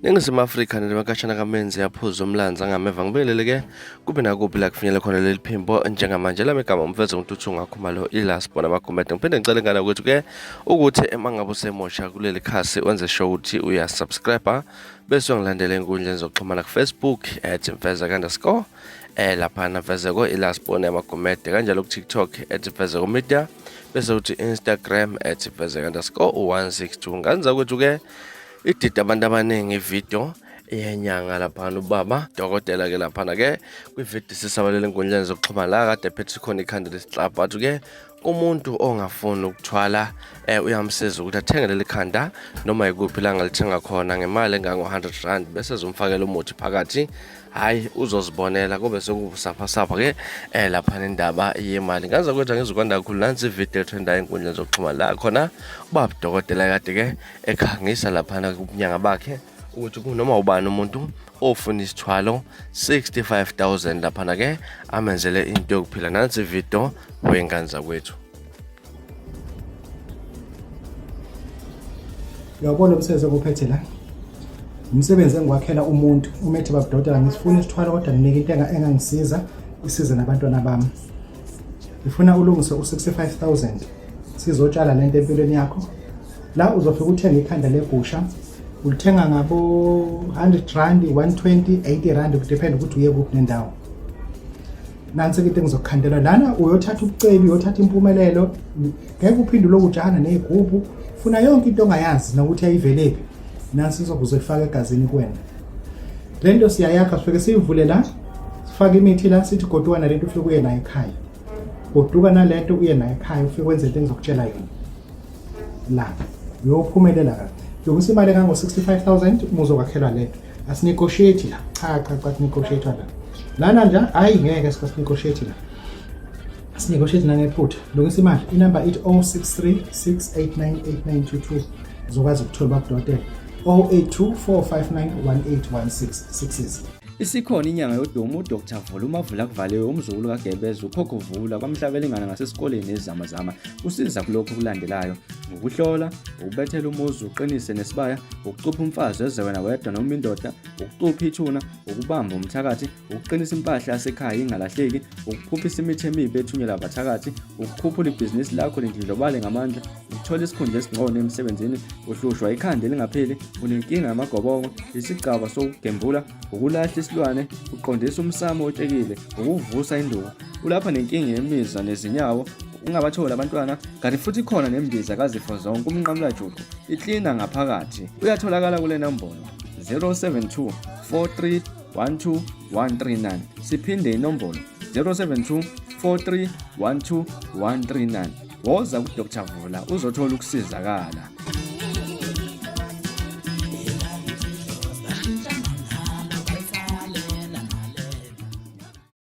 Ningizimu Afrika nelimakashana kamenzi yaphuza umlanzi angameva ngibelele ke kube nakuphi la kufinyele khona leli phimbo njengamanje lami igama umfeze uNtuthu ngakhumalo ilasibona amagumede ngiphinde ngicele ngane ukuthi ke ukuthi uma ngabe usemusha kuleli khasi wenze sure ukuthi uyasubscribe bese ungilandela enkundleni zokuxhumana ku-Facebook at mfeza underscore laphana Mfezeko ilasibona yamagumede kanjalo ku-TikTok at Mfezeko Media bese uthi Instagram at Mfezeko underscore 162 nganza kwethu ke idida abantu abaningi ividiyo yenyanga laphana ubaba dokotela ke laphana ke kwividiyo sisabalele enkundleni zokuxhumana la kade phethe khona ikhanda lesiklabhu athi ke umuntu ongafuni ukuthwala uyamsiza ukuthi athenge leli khanda noma ikuphi la angalithenga khona ngemali engango-100 rand bese ezomfakela umuthi phakathi. Hhayi, uzozibonela kube sekubusaphasapha ke laphana indaba yemali. Ngaze kwethu angizukwanda kakhulu, nansi ividiyo etrendayo enkundleni zokuxhumana la khona ubaba dokotela kade ke ekhangisa laphana kubunyanga bakhe ukuthi kunoma ubani umuntu ofuna isithwalo 65000 laphana ke amenzele into yokuphila. Nansi ividiyo wengane zakwethu. Uyawubona umsebenzi enguphethe la, umsebenzi engiwakhela umuntu uma ethi baba dokotela ngisifuna isithwalo kodwa nginike into engangisiza isize nabantwana bami. Ngifuna ulungise u-65000 sizotshala lento empilweni yakho. La uzofika uthenge ikhanda legusha, ulithenga ngabo 100 rand, 120, 80 rand, kudepend ukuthi uye kuphi nendawo. Nansi into engizokukhandela lana, uyothatha ubucebi, uyothatha impumelelo, ngeke uphinde uloku ujahana nezigubhu, funa yonke into ongayazi nokuthi ayivelephi. Nansi izokuzoyifaka egazini kuwena. Le nto siyayakha, sifike siyivule la, sifake imithi la, sithi goduka nalento ufike uye nayo ekhaya. Goduka nalento uye nayo ekhaya, ufike wenze into engizokutshela yona. La uyophumelela kahle. Lungisa imali engango-65000 uma uzokwakhelwa lento. Asinegotiate la. Cha cha cha, sinegotiate la. Lana nje hayi ngeke sinegotiate la. Sinegotiate nangephutha. Lungisa imali. Inamba ithi 063 689 8922. Uzokwazi ukuthola ubaba 082 459 1816 sixes. Isikhona inyanga yodumo uDr Vula uMavula kuvaliwe umzukulu kaGebeza ukhokho Vula kwaMhlabelingana ngasesikoleni eZamazama usiza kulokhu okulandelayo ukuhlola ukubethela umuzi uqinise nesibaya ukucupha umfazi eze wena wedwa noma indoda ukucupha ithuna ukubamba umthakathi ukuqinisa impahla yasekhaya ingalahleki ukuphuphisa imithi emibi ethunyelwa abathakathi ukukhuphula ibhizinisi lakho lindlondlobale ngamandla ukuthola isikhundla esingcono emsebenzini uhlushwa ikhanda elingapheli unenkinga yamagobongo isigcaba sokugembula ukulahla isilwane uqondisa umsamo otshekile ukuvusa induku ulapha nenkinga yemizwa nezinyawo ungabatholi abantwana kanti futhi khona nembiza kazifo zonke umnqamulajuqu iklina ngaphakathi uyatholakala kule nombolo 072 43 12 139 siphinde inombolo 072 43 12 139 woza kuDr Vula uzothola ukusizakala.